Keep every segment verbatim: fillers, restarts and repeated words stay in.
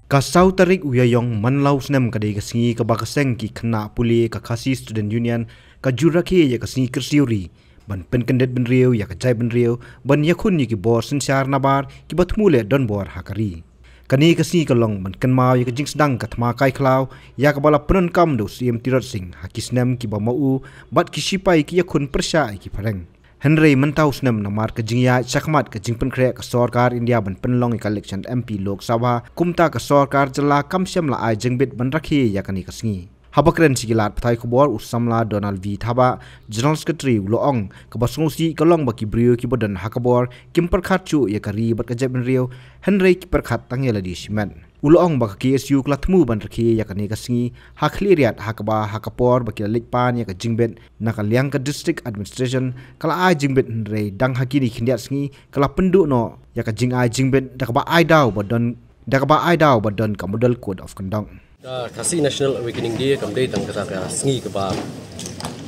Ka saw tarik u Ïaïong man la u snem ka dei ka sngi kaba ka seng ki khynnah pule ka Khasi Student Union ka jur rakhe ïa ka sngi kyrsiew ri ban pynkyndit bynriew ïa ka jaitbynriew ban ïakhun ïa ki bor synshar nabar kiba thmu leh donbor ha ka ri. Kane ka sngi ka long ban kynmaw ïa ka jingsdang ka thma kai khlaw ïa kaba la pyndonkam da u Syiem Tirot Sing ha ki snem kiba ma u bad ki shipai ki ïakhun pyrshah ïa ki phareng. Hynrei mynta u snem namar ka jingïaid shakhmat ka jingpynkhreh ka sorkar India ban pynlong ïa ka election M P Lok Sabha, kumta ka sorkar jylla kam shym la ai jingbit ban rakhe ïa kane ka sngi. Haba kren sha ki lad pathai khubor u samla Donald V Thabah, General Secretary u la ong kaba sngewsih ka long ba ki briew kiba don ha ka bor kim pyrkhat shuh ïa ka ri bad ka jaitbynriew, hynrei ki pyrkhat tang ïa lade shimet. U la ong ba ka K S U ka la thmu ban rakhe ïa kane ka sngi ha khlieh riat ha kaba ha ka por ba ki la leit pan ïa ka jingbit na ka liang ka District Administration ka la ai jingbit, hynrei dang ha kine khyndiat sngi ka la pynduh noh ïa ka jingai jingbit da kaba ai daw ba don da kaba ai daw ba don ka Model Code of Conduct. Ka Khasi National Awakening Day kam dei tang kata ka sngi kaba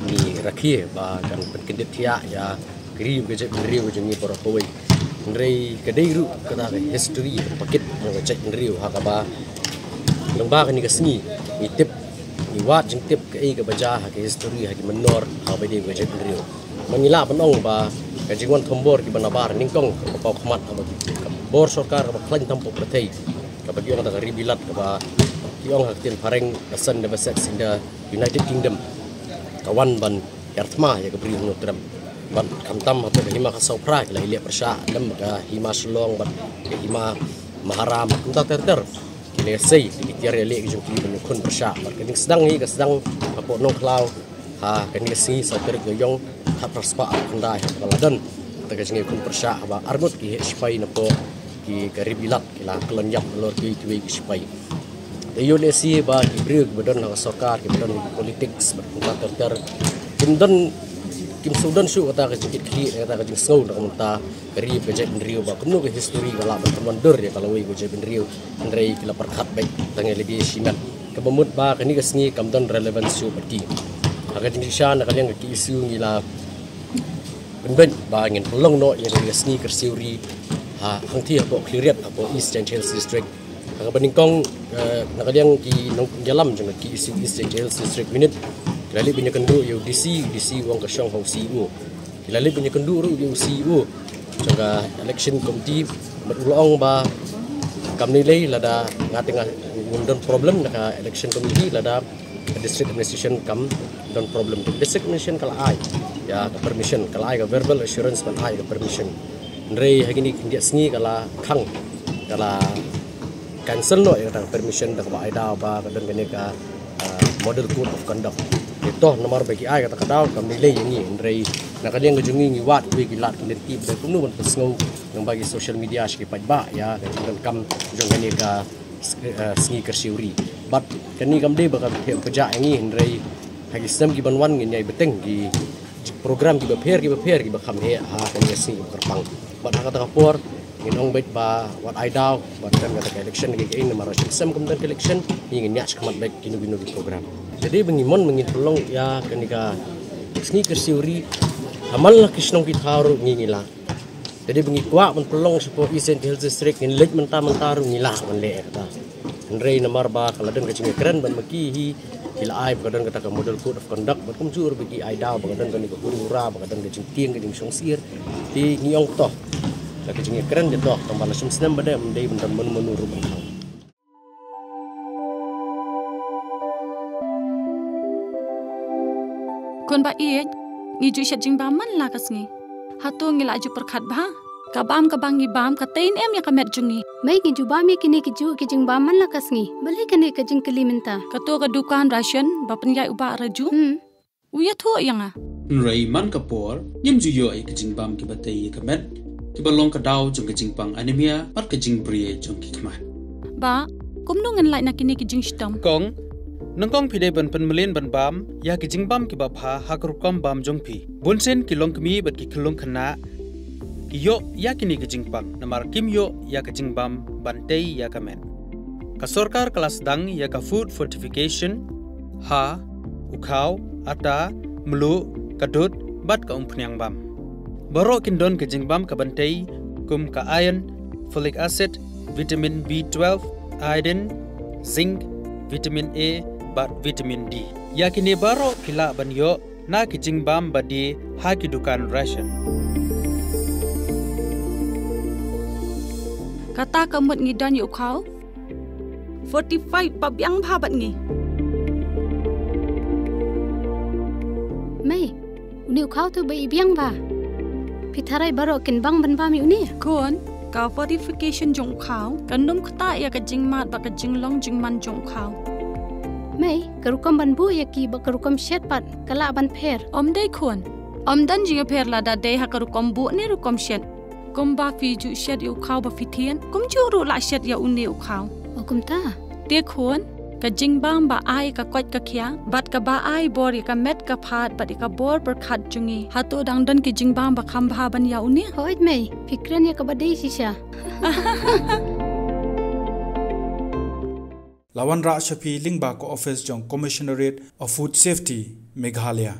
ngi rakhe ba kan pynkyndit thiah ïa ka ri ka jaitbynriew ka jong ngi baroh kawei. Hynrei ka dei ruh kata ka history kaba kit jong ka jaitbynriew ha kaba lyngba kane ka sngi ngi tip, ngi wad jingtip kaei kaba jia ha ka history ha ki mynnor ha kaba dei ka jaitbynriew. Ma ngi lah ban ong ba ka jingwan thombor kiba nabar nyngkong kaba paw khmat haba ki bor sorkar kaba khlaiñ tam poh pyrthei kaba ki ong da ka ri bilat kaba ki ong ha ka ktien phareng the sun never sets in the United Kingdom ka wan ban ïar thma ïa ka Bri Hynñiewtrep. Bad khamtam hapoh ka hima ka Sawphra ki la ïaleh pyrshah lem ka hima Shillong bad ka hima Maharam kumta ter ter. Ki la ïasei ki tiar ïaleh ki jong ki ban ïakhun pyrshah bad ka jingsdang hi ka sdang hapoh Nongkhlaw ha kane ka sngi saw tarik Ïaïong khatphra spah arphew khyndai ha kaba la don kata ka jingïakhun pyrshah haba arngut ki heh shipai napoh ki ka ri bilat ki la kyllon ïap halor kiwei kiwei ki shipai. Te ïoh lehse ba ki briew kiba don ha ka sorkar kiba don ha ki politics bad kumta ter ter kim don, kim sngewdon shuh kata ka jingkitkhlieh kata ka jingsngew na ka mynta ka ri ka jaitbynriew ba kumno ka history ka lah ban pynwandur ïa ka lawei ka jaitbynriew, hynrei ki la pyrkhat beit tang ïa lade shimet kaba mut ba kane ka sngi kam don relevance shuh bad ki. Ha ka jingshisha na ka liang ka K S U ngi la pynbeit ba ngin pynlong noh ïa kane ka sngi kyrsiew ri ha hangthie hapoh Khliehriat hapoh East Jaintia Hills District. Ha kaba nyngkong, eh, na ka liang ki nongïalam jong ka K S U East Jaintia Hills District Unit ki la leit ban ïakynduh ïa u D C, u D C u ong ka shong ha u C E O. Ki la leit ban ïakynduh ruh ïa u C E O jong ka election committee bad u la ong ba kam nang lei lada nga te nga ngim don problem na ka election committee lada ka district administration kam don problem. District administration ka la ai ïa ka permission, ka la ai ka verbal assurance ban ai ka permission. Hynrei ha kine ki khyndiat sngi ka la khang, ka la cancel noh ïa kata ka permission da kaba ai daw ba ka don kane ka, ah, Model Code of Conduct. Te to namar ba ki ai kata ka daw kam nang lei ïa ngi, hynrei na ka liang ka jong ngi ngi wad kiwei ki lad ki lynti ba dei kumno ban pynsngew lyngba ki social media sha ki paidbah ïa ka jingdonkam jong kane ka s-, eh, sngi kyrsiew ri. Bad kane kam dei ba ka heh pyrshah ïa ngi, hynrei ha ki snem ki ban wan ngin ïai bteng ki program kiba pher kiba pher kiba kham heh ha kane ka sngi kaba kyrpang. Bad ha kata ka por ngin ong beit ba wat ai daw ba don kata ka election kaei kaei namar shim sem kam don ka election, ngi ngin ïaid shakhmat beit kino kino ki program. Te dei ba ngi mon ba ngin pynlong ïa kane ka sngi kyrsiew ri ha man la ki shnong ki thaw ruh ngi ngi lah. Te dei ba ngi kwah ban pynlong shapoh East Jaintia Hills District ngin leit mynta mynta ruh ngi lah ban leh ïa kata. Hynrei namar ba ka la don ka jingïakren bad ma ki hi ki la ai ba ka don kata ka Model Code of Conduct bad kumjuh ruh ba ki ai daw ba ka don kane ka hurhura ba ka don ka jingtieng ka jingshongsyier. Te ngi ong to la ka jingïakren te to tang ba la shim snem ba dei ym dei ban don mano mano ruh ban khang. Khun ba ïeit, ngi ju shet jingbam man la ka sngi. Hato ngi la ju pyrkhat bha? Ka bam kaba ngi bam ka tei ne em ïa ka met jong ngi? Mei ngi ju bam ïa kine ki juh ki jingbam man la ka sngi. Balei kane ka jingkylli mynta? Kato ka dukan ration ba pynïaid u Bah Raju. Hmm. U ïathuh ïa nga. Hynrei man ka por, ngim ju ïoh ïa ki jingbam kiba tei ïa ka met, kiba long ka daw jong ka jingpang anemia, bad ka jingbriew jong ki khmat. Bah, kumno ngin lait na kine ki jingshitom? Kong, nyngkong phi dei ban pynmlien ban bam ïa ki jingbam kiba bha ha ka rukom bam jong phi. Bunsien ki longkmie bad ki khyllung khynnah ki ïoh ïa kine ki jingpang, namar kim ïoh ïa ka jingbam ban tei ïa ka met. Ka sorkar ka la sdang ïa ka food fortification ha u khaw, atta, mluh, ka dud, bad ka umphniang bam. Baroh kin don ka jingbam ka ban tei, kum ka iron, folic acid, vitamin B twelve, iodine, zinc, vitamin A bad vitamin D. Ïa kine baroh phi lah ban ïoh na ki jingbam ba die ha ki dukan ration. Kata ka mut ngi don ïa u khaw fortified ba biang bha bad ngi. Mei, une u khaw te ba i biang bha. Phi tharai baroh kin bang ban bam ïa une? Khun, ka fortification jong u khaw kan ym ktah ïa ka jingmad bad ka jinglong jingman jong u khaw. Mei, ka rukom ban buh ïa ki bad ka rukom shet pat ka lah ban pher? Ym dei khun. Ym don jingpher lada dei ha ka rukom buh ne rukom shet. Kumba phi ju shet ïa u khaw ba phi thied, kumjuh ruh lah shet ïa une u khaw. O kumta? Te khun, ka jingbam ba ai ka koit ka khiah bad kaba ai bor ïa ka met ka phad bad ïa ka bor pyrkhat jong ngi. Hato dang don ki jingbam ba kham bha ban ïa une? Hooid mei, phi kren ïa kaba dei shisha. La wanrah sha phi lyngba ka office jong Commissionerate of Food Safety, Meghalaya.